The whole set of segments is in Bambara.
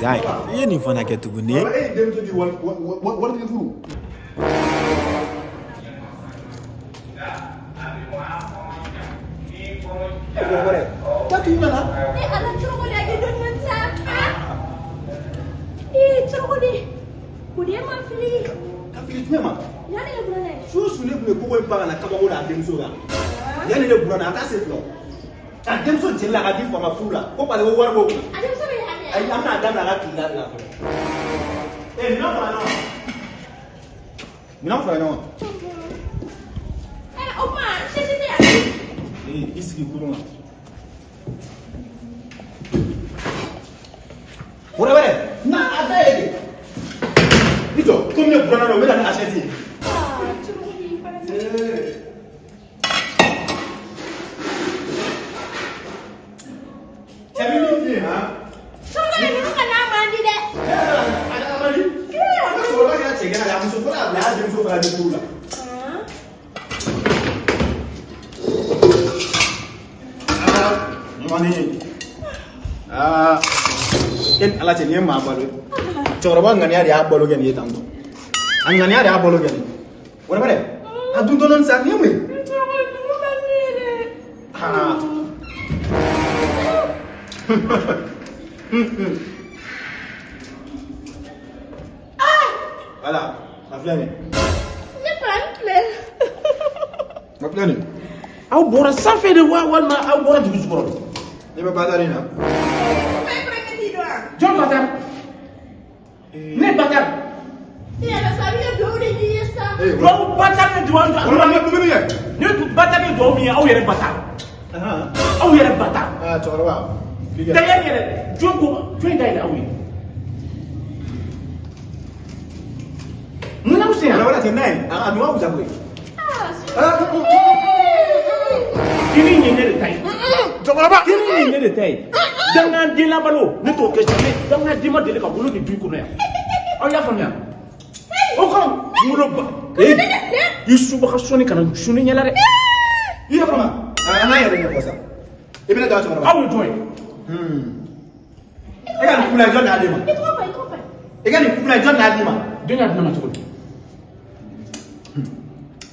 Zayi, i ye nin fana kɛ tuguni. E ye denmuso di waritigi furu. Kaki nana. Eh, ala cogo di a kɛ dɔɔni sa. Eh, cogo di? O de ma fili. Ka fili jumɛn ma? Yanni ne buranna ye. Su su ne tun bɛ kogo in pan ka na kabako la a denmuso kan. Yanni ne buranna a t'a se fɔlɔ. Ka denmuso jeli la ka di fa ma furu la ko parce que ko wari b'o kun. A denmuso bɛ yan dɛ. Ayi, an bɛna daminɛ a ka tile la de la fɔlɔ. Ee, minɛn fara ɲɔgɔn kan. Minɛn fara ɲɔgɔn kan. Eh, o kuma sisi tɛ yan. Ee, i sigi kurun kan. Wɛrɛ wɛrɛ, na a da yɛlɛ de. I jɔ, komi ne buranna don, n bɛ na ni assiette ye. Ah, cogo di fana. Ee. Cɛ bɛ min f'i ye han? Cogo di ninnu ka n'a man di dɛ. A ka man di. A ka cɛkɔrɔba kɛra cɛ gɛnna de ye, a muso fɔlɔ y'a bila, a y'a denmuso fana di furu la. Ah. Aa, ŋɔni. Aa, e ni Ala cɛ nin ye maa balo ye. Cɛkɔrɔba ŋaniya de y'a balo kɛ nin ye tan tɔ. A ŋaniya de y'a balo kɛ nin ye. Wɛrɛ wɛrɛ, a dun dɔɔni sa, nin ye mun ye? Cogo di ninnu man di dɛ. Aa. Voilà, a filɛ nin ye. Ne fa n filɛ. A filɛ nin ye. Aw bɔra sanfɛ de wa walima aw bɔra dugu jukɔrɔ? Ne bɛ badari in na. Kuma e fana t'i dɔn wa? Jɔn Bakari? Ne Bakari. E yɛrɛ sa, a bɛ ka duwawu de k'i ye sa. Ee, Duwawu Bakari ye duwawu Kɔrɔba, n bɛ dumuni kɛ. Ne Bakari ye duwawu min ye aw yɛrɛ ba ta. Aw yɛrɛ ba ta. Aa, cɛkɔrɔba. Dayɛlɛ yɛrɛ jɔn ko jɔn da yɛlɛ aw ye? Mun n'aw se yan? Wɛrɛ wɛrɛ cɛ n'a ye, a nɔ ka fusa koyi. Ah, si. Kini in ye ne de ta ye. Cɛkɔrɔba. Kini in ye ne de ta ye. Dangaden labalo ne t'o kɛ jamais. Dangaden ma deli ka wolo nin du in kɔnɔ yan. Aw y'a faamuya? O kɔrɔ wolo ba. Ee i subaga sɔnni kana sun ne ɲɛ la dɛ. I y'a faamu? An k'an yɛrɛ ɲɛfɔ sa. I bɛ ne da cɛkɔrɔba. Aw ye jɔn ye? E ka nin fugulan jɔn de y'a d'i ma? I tɔgɔ fɔ, i tɔgɔ fɔ. I ka nin fugulan jɔn de y'a d'i ma? Den y'a di ne ma cogo di?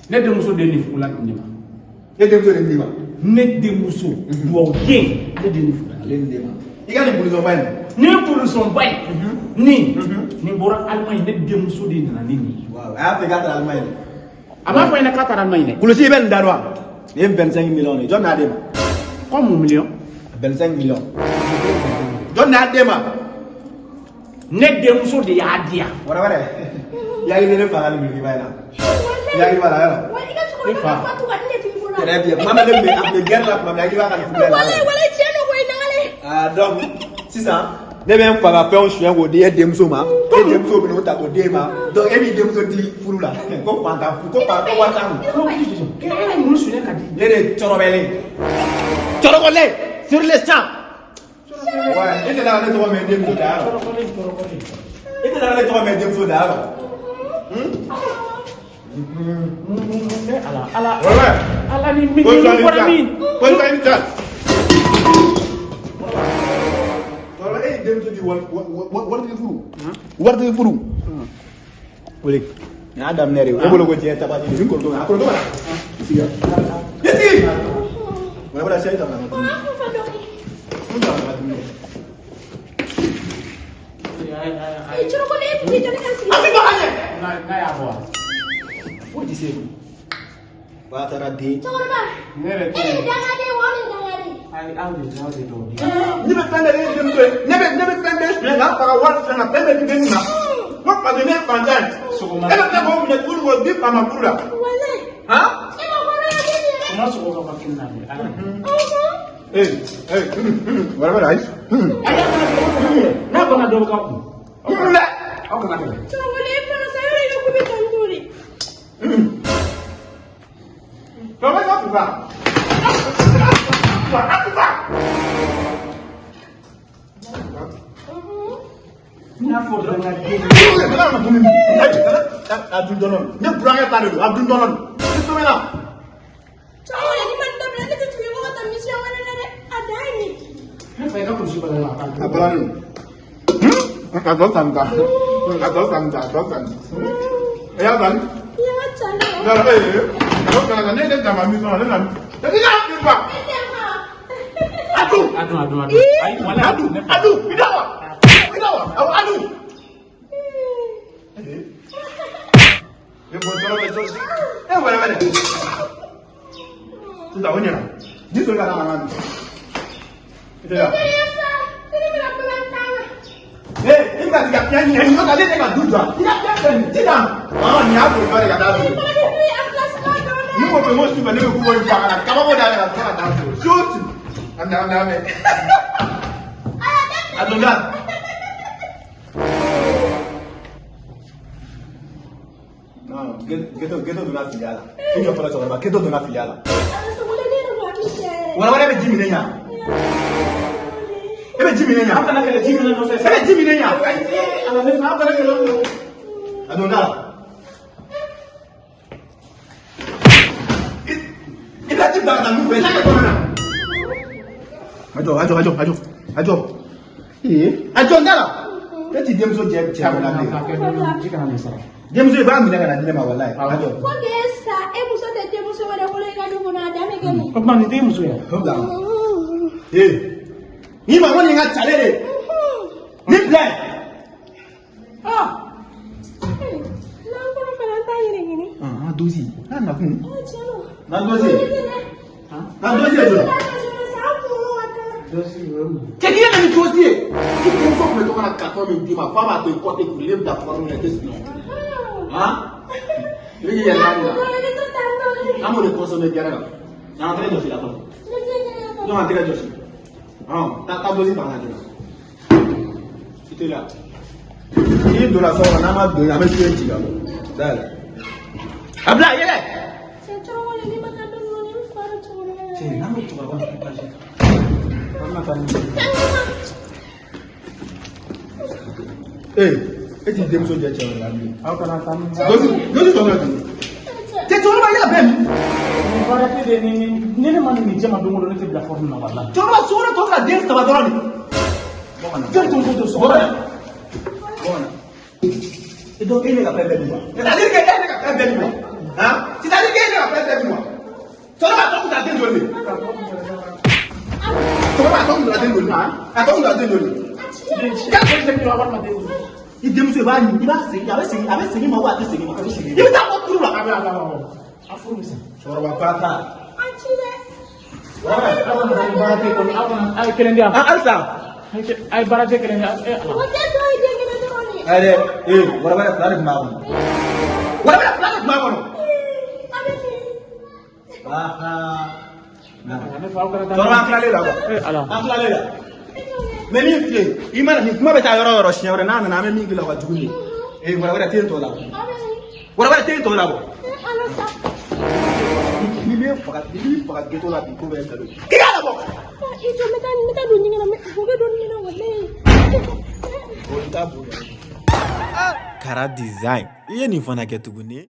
Ne denmuso de ye nin fugulan di ne ma. Ne denmuso de d'i ma. Ne denmuso duwawuden ale de ye nin fugulan. Ale de d'i ma. I ka nin bulusɔnba in. Nin bulusɔnba in nin nin bɔra Alimaɲi, ne denmuso de nana ni nin ye. Waaw, a y'a fɔ k'a taara Alimaɲi. A m'a fɔ ɲɛna k'a taara Alimaɲi dɛ. Kulusi i bɛ nin da dɔn wa? Nin ye 25 millions de ye. Jɔn de y'a d'e ma? Comme million. 25 millions. Jɔn de y'a d'e ma? Ne denmuso de y'a di yan. Wɛrɛ wɛrɛ. I hakili ne fa ka nin dulokiba in na. I hakili b'a la yɔrɔ? Wa i ka cɛkɔrɔba ka fatu ka di ne t'i bolo. Très bien. Kuma bɛɛ ne tun bɛ a tun bɛ guerre la tuma min na, hakili b'a ka nin fugulan in na. Walayi, walayi, tiɲɛ don koyi, nagale. Ah, donc sisan ne bɛ n fa ka fɛnw suɲɛ k'o di e denmuso ma, e denmuso bɛ n'o ta k'o di e ma, donc e b'i denmuso di furu la ko fantan ko fa ko wari t'a kun. Ko e ye mun suɲɛ ka di? Ne de ye cɔrɔbɛlen cɔrɔkɔlen sur le champ. Ouais, e delila ka ne tɔgɔ mɛn denmuso da yɔrɔ? Tɔrɔkɔlen tɔrɔkɔlen. E delila ka ne tɔgɔ mɛn denmuso da yɔrɔ? Ne Ala Ala. Ouais. Ala ni min ni bɔra min. Ko i ni ca. Cɛkɔrɔba, e ye denmuso di wari waritigi furu. Waritigi furu. Wele. Nin y'a daminɛ de ye. E bolo ko diɲɛ tabaji de. Ni kɔrɔtɔ a kɔrɔtɔ ka na. Sigi yan. I sigi. Wala wala sɛ ta ka na dumuni. Ah, fa dɔɔni. Mun ta ka na dumuni. Eh, cogo di e t'i jɔ ne ka sigi? A bɛ bɔ ka ɲɛ. N'a y'a bɔ wa? Foyi tɛ se. Ba taara den. Cɛkɔrɔba. Ne yɛrɛ E ye dangaden wa, anw ye dangaden? Ayi aw de aw de dɔw di. Ne bɛ fɛn bɛɛ ye denmuso ye. Ne bɛ fɛn bɛɛ suɲɛ k'a faga wari suɲɛ ka fɛn bɛɛ di den ma. Ko parce que ne ye fantan ye. Sɔgɔma. E bɛ tila k'o minɛ tuguni k'o di fa ma furu la. Walayi. Han? E ma hɔrɔnya den yɛrɛ. O ma sogo ka ba kelen na dɛ. Ala. Ee ee wɛrɛ bɛ na ayi. Ayi aw kana kɛlɛ. N'a banna dɔ bɛ k'aw kun. Dɛ. Aw kana kɛlɛ. Cogo di e fana sa, yɔrɔ i ka ko bɛ tan to de. Cɛkɔrɔba ka fusa. A fusa. N y'a fɔ dangaden. A dun dɔɔnin. Ne burankɛ ta de don, a dun dɔɔnin. I sɔmina. Cogo di ni ma nin dabila, ne tɛ tugu i kɔ ka taa mission wɛrɛ la dɛ. A dan ye nin ye. Ne fa i ka kulusi bala la. A balalen don. A tɔ san ta. A tɔ san ta, a tɔ san. I y'a san? I y'a ca ne. Ee, a tɔ san ta, ne tɛ jama min sɔrɔ, ne na. E ti ka min fa. E tɛ ma. A dun. A dun, a dun, a dun. Ayi, wala. A dun, a dun, i da wa. I da wa, awɔ, a dun. E bɔ tɔɔrɔ bɛ jɔsi. E wɛrɛ wɛrɛ. Sisan o ɲɛna. Ji soli ka d'a ma n ka min. I tɛ yan. Teriya sa, ne bɛna balan tan na. Ee, i bɛna t'i ka fiɲɛ ɲini nin ale tɛ ka du jɔ. I ka fiɲɛ filɛ nin ye, ji d'a ma. Ɔn, nin y'a bolitɔ de ka taa so. Fana bɛ wuli a bila sira dɔn dɛ. Ni ko ko su fɛ ne bɛ kubo in fa ka na kabako da la ka tila ka taa so. Su o su. An bɛ an bɛ an bɛ. A donna. Non, ghetto ghetto donna filiya la. I jɔ fɔlɔ cɛkɔrɔba, ghetto donna filiya la. Wala wɛrɛ bɛ ji minɛ ɲa. E bɛ ji minɛ ɲa. Aw kana kɛlɛ ji minɛ nɔfɛ. E bɛ ji minɛ ɲa. Ala ne fa, aw kana kɛlɛ. A donna la. I bɛ ji bila ka taa min fɛ, i t'a kɛ kɔnɔ na. A jɔ, a jɔ, a jɔ, a jɔ, a jɔ. Ee, a jɔ n da la. E t'i denmuso jɛ cɛ la bilen. Ji kana nin sara. Denmuso i b'a minɛ ka na di ne ma walayi. A jɔ. Fo k'e sa, e muso tɛ denmuso wɛrɛ bolo i ka du kɔnɔ, a dan bɛ kɛ nin. O tuma nin t'e muso ye. O bila. Ee, n'i ma ko nin ka cale de. Nin bila yen. Ah! N'an kɔnɔ fana an t'a yɛrɛ ɲini. An dosi. N'a nakun. Ɔ tiɲɛ don. N'an dosi. N'an dosi ye jɔn. Dosi o ye mun ye? Cɛ k'i ye na ni dosi ye. I denmuso tun bɛ to ka na carton min d'i ma f'a b'a to i kɔ tɛ kuru ne bɛ taa fɔrɔmu na i tɛ sunɔgɔ. Han? I bɛ k'i yɛrɛ la. An b'o de consommer gɛrɛ la. N'an tɛgɛ jɔsi la fɔlɔ. Non, an tɛgɛ jɔsi. Hɔn, taa taa dosi ta ka na di ma. I teliya. N'i donna so kɔnɔ n'an ma don an bɛ so in ci ka bɔ. Dayɛlɛ. A bila yɛlɛ. Cɛ, n'an bɛ cɛkɔrɔba nin partager. An bɛna taa ni. Ee, e t'i denmuso jɛ cɛ wɛrɛ la bilen. Aw kana taa ni. Dosi, dosi tɔ bɛ dun. Cɛ, cɛkɔrɔba yala bɛɛ min. Nin baara tɛ de ni ni ne ma nin jɛ ma don o don ne tɛ bila forme na walahi. Cɛkɔrɔba sukaro tɔ ka den saba dɔrɔn de. Bɔ ka na. Jɔn tun ko to so. Bɔ ka na. Bɔ ka na. Et donc, e ne ka fɛn bɛɛ dun wa? C'est-à-dire que e ne ka fɛn bɛɛ dun wa? Han? C'est-à-dire que e ne ka fɛn bɛɛ dun wa? Cɛkɔrɔba a tɔ kun t'a den joli de? Cɛkɔrɔba a tɔ kun t'a den joli de? A tɔ kun t'a den joli de? I denmuso i b'a ɲini, i b'a segin, a bɛ segin, a bɛ segin ma wa a tɛ segin ma? I bɛ taa bɔ turu la. A bɛ a bɛ a bɛ. A furu mi sa. Cɛkɔrɔba ba ta. Aw kana taa ni baara tɛ kɔni aw kana a ye kelen di yan. Ah, halisa. A ye baara tɛ kelen di yan. E Ala. Ayi dɛ, ee, wɛrɛ wɛrɛ fila de tun b'a kɔnɔ. Wɛrɛ wɛrɛ fila de tun b'a kɔnɔ. Aha. Ne fa aw kana taa. Cɛkɔrɔba an tilalen la quoi. E Ala. An tilalen la. Mais min filɛ i mana nin kuma bɛ taa yɔrɔ o yɔrɔ siɲɛ wɛrɛ n'a nana an bɛ min k'i la o ka jugu ni ye. Ee, wɛrɛ wɛrɛ tɛ yen tɔ la. Wɛrɛ wɛrɛ tɛ yen tɔ la bɔ. N'i bɛ faga, n'i b'i faga ghetto la bi ko bɛɛ ye nkalon ye. K'i k'a labɔ. O t'a bonya. Kara design. I ye nin fana kɛ tuguni.